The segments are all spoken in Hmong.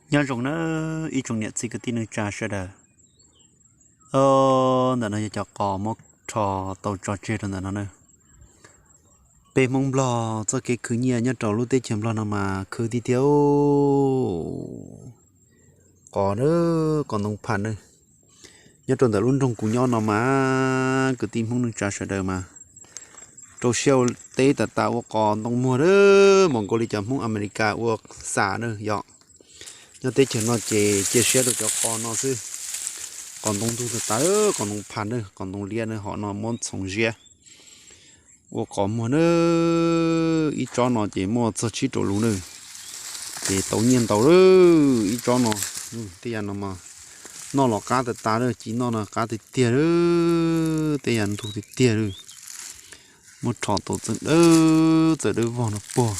Nyob zoo nawb ib tsoom niam txiv kwv tij neej tsa sawv daws. Ntawm no yog cov qos muab rho tau tso tseg rau ntawm no na. Peb Hmoob Nplog txoj kev khwv nyiaj nyob rau lub teb chaws Nplog no mas khwv tiag tiag. Qos, qos ntoo phas na. Nyob rau ntawm lub nroog kuv nyob no mas kwv tij Hmoob neej tsa sawv daws mas rau siab teb tas tas ua qos ntoo muag na. Mas nkaus li cov Hmoob Amelikas ua xa na yom. Nyob teb chaws no ces cia siab rau cov qos no xwb. Qos ntoo ntug tas tas, qos ntoo phas na, qos ntoo liab na, hom no muab ntxhoov ziab ua qos muag na. Ib tsob no ces muaj txog tsib rau lus na, ces tau nyiaj ntau lawm ib tsob no. Tej yam no mas noj los qab tas tas lawm, ci noj no qab tiag tiag lawm, tej yam ntug tiag tiag lawm. Muab rho tau txeem dawb, txawm dawb vog no puag.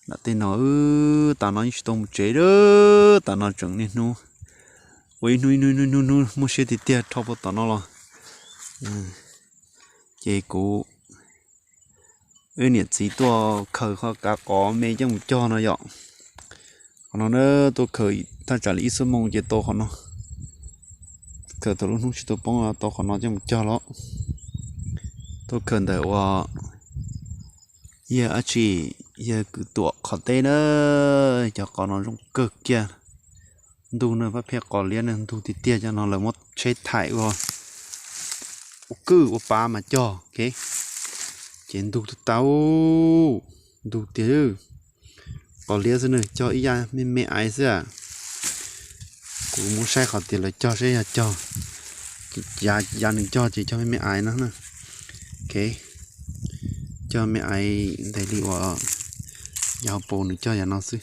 Nram tej no, tas no yeej tsis tau mus tsev lawm, tas no tseem niaj hnub ua ib hnub ib hnub ib hnub hnub muaj siab tiag tiag rho puag tom no los. Ces kuv wb niam txiv tuaj khaws qhov kav qos me coj mus cog no yom. Qhov no na, tuaj khaws thaj tsam li ib xuab moos ces tau qhov no. Khaws thaum lub hnub tsis tau poob tau qhov no coj mus cog los. Tuaj khaws ntawm uas yawg dab tsi, yawg Kwv Tuam qhov teb na. Cov qos no zoo kawg kiag. Ntug na, pab pheej qos liab na, ntug tiag tiag, cov no lawv muab tsheb thaim ua, ua kwj ua pav mas cog, ces ntug tau tau, ntug tiag. Qos liab xwb na, cog ib yam me me aiv xwb. Kuv muab saib qhov tias lawv cog saib yog cog, yav nws cog ces cog me me aiv no na. Cog me aiv ntes li uas yav hauv paus nws cog yam no xwb.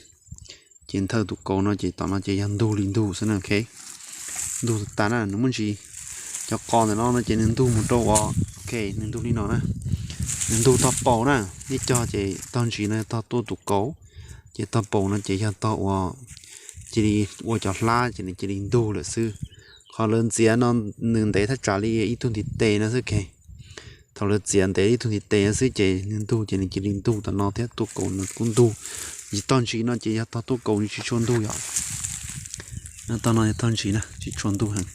Ces nthawj tus kaus no ces tom no ces yog ntug li ntug xwb na. Ntug tas na, nws muaj ntsis, cov qos ntawm no no ces nws ntug mus rau uas, nws ntug li no na, nws ntug tog paus na. Nej cog ces tog ntsis no yog tog tuaj tus kaus, ces tog paus no ces yog tog uas cia li ua cov hlab ces nws cia li ntug lawm xwb. Qhov lawv ntxiav no nws ntev thaj tsam li ib tug ntiv tes no xwb. Thaum lawv txiav ntev ib tug ntiv tes no xwb ces nws ntug ces nws cia li ntug tom no thiab, tuaj kaus nws kuj ntug. Tog ntsis no ces yog tog tuaj kaus nws tsis tshua ntug yom. Tog no yog tog ntsis na, tsis tshua ntug heev.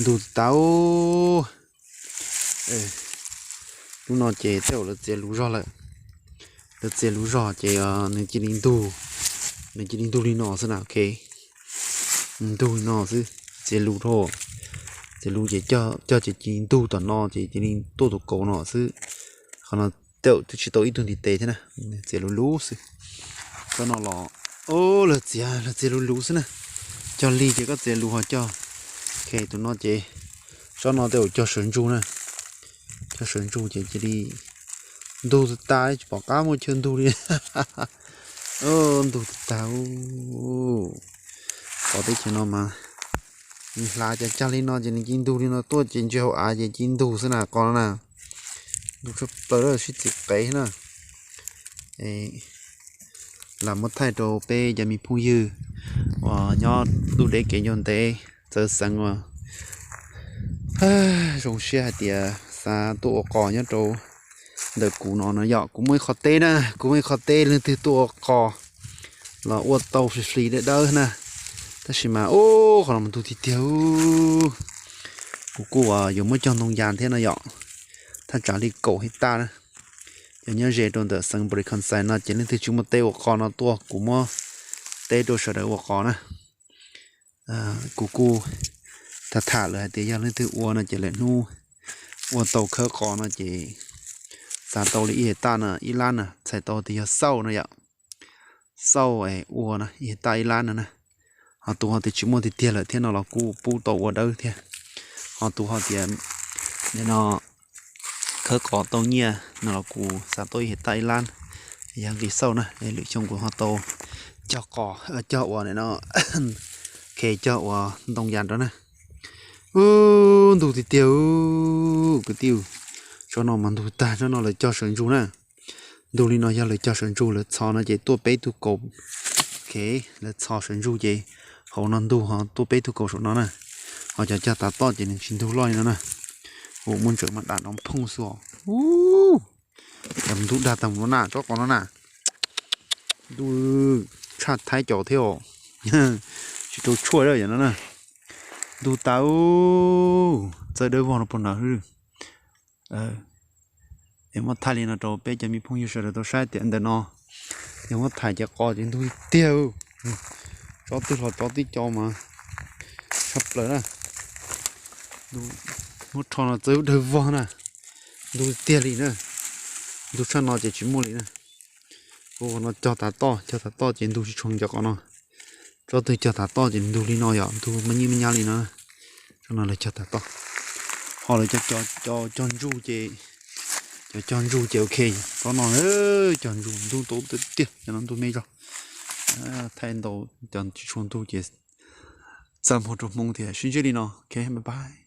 Ntug tau. Lub no ces tej zaum lawv txiav lus zog lawm. Lawv txiav lus zog ces nws cia li ntug, nws cia li ntug li no xwb na. Nws ntug li no xwb, txiav lus dhau, txiav lus ces cog ces cia li ntug tom no ces cia li tuaj tus kaus no xwb. Qhov no tej zaum twb tsis tau ib tug ntiv tes thiab na, txiav lus lus xwb. Tsob no los, lawv txiav, lawv txiav lus lus xwb na. Cog lig ces koj txiav lus ho cog. Tus no ces, tsob no tej zaum cog sawv ntsug na. Cog sawv ntsug ces cia li ntug tas tas, tsis pom qab muaj chaw ntug li. Ntug tas tas. Qos teb chaws no mas nws hlav cas cag li no ces nws cia li ntug li no tuaj ces ntsia hauv av ces cia li ntug xwb na qos no na. Ntug tshaj plaws lawm, sib txiv qev na. Lam muab thaij rau peb cov me phooj ywg uas nyob ntuj deb kev ncauj ntev txawv xeev uas zoo siab hais tias xav tuaj ua qos nyob rau ntawm kuv no no yom. Kuv muaj ib qho teb na, kuv muaj ib qho teb, leej twg tuaj ua qos los ua tau flis flis dawb dawb na. Tab sis mas, qhov no mas ntug tiag tiag. Kuv kuj yuav muab cog ntoo yas thiab no yom, thaj tsam li kaum hej taj na. Yog nyob ze rau ntawm xeev Npos Lis Khas Xais no ces leej twg tsis muaj teb ua qos no tuaj kuv muab teb rau sawv daws ua qos na. Kuv kuj tham tham lawm hais tias yog leej twg ua no ces lawv hnub ua tau khawb qos no ces xav tau li ib hej taj na, ib lab na, txhais tau tias yog xauj no yom. Xauj es ua no ib hej taj ib lab no na. Ho tus ho tias tsis muaj tiag tiag lawm thiab no los kuj pub tau ua dawb thiab. Ho tus ho tias nim no khawb qos tau nyiaj no los kuv xav tau ib hej taj ib lab, yog nqi xauj na, lwm xyoo kuv ho tau cog qos, cog ua nim no, cog ua ntoo yas rau na. Ub, ntug tiag tiag kwv tij. Tsob no mas ntug tag, tsob no lawv cog sawv ntsug na. Ntug li no yog lawv cog sawv ntsug, lawv txhos no ces tuaj peb tug kaus. Lawv txhos sawv ntsug ces hauv no ntug ho tuaj peb tug kaus saum no na. Ho cov cog tav toj ces nws tsis ntug loj li no na. Ua muaj ntsev mas dam nrov phooj xwb os. Ub, cas ntug dag tag mus no na, tsob qos no na. Ntuj, tshaj Thaib caus thiab os. Tsis rau tshuaj a yom no na. Ntug tas, txawb dawb vog no puag nram. Es muab thaij li no rau peb cov me phooj ywg sawv daws tau saib tias ntawm no yog muab thaij ces qos ces ntug tiag tiag. Tsob twg los tsob twg cov mas tshaj plaws na. Muab rho no txawb dawb vog na, ntug tiag li na. Ntug tshaj no ces tsis muaj li na. Ua no cog tav toj, cog tav toj ces ntug tsis tshua cov qos no. Tsob twg cog tav toj ces ntug li no yom, ntug me nyib me nyab li no. Tsob no lawv cog tav toj. Ho lawv cov cog ntsuj ces, cov cog ntsuj ces ok. Tsob no cog ntsuj ntug tau tiag tiag, cov no ntug me zog. Thaij ntau cov tsis tshua ntug ces txaj muag rau Hmoob thiab. Sib ntsib li no, ok, bye bye.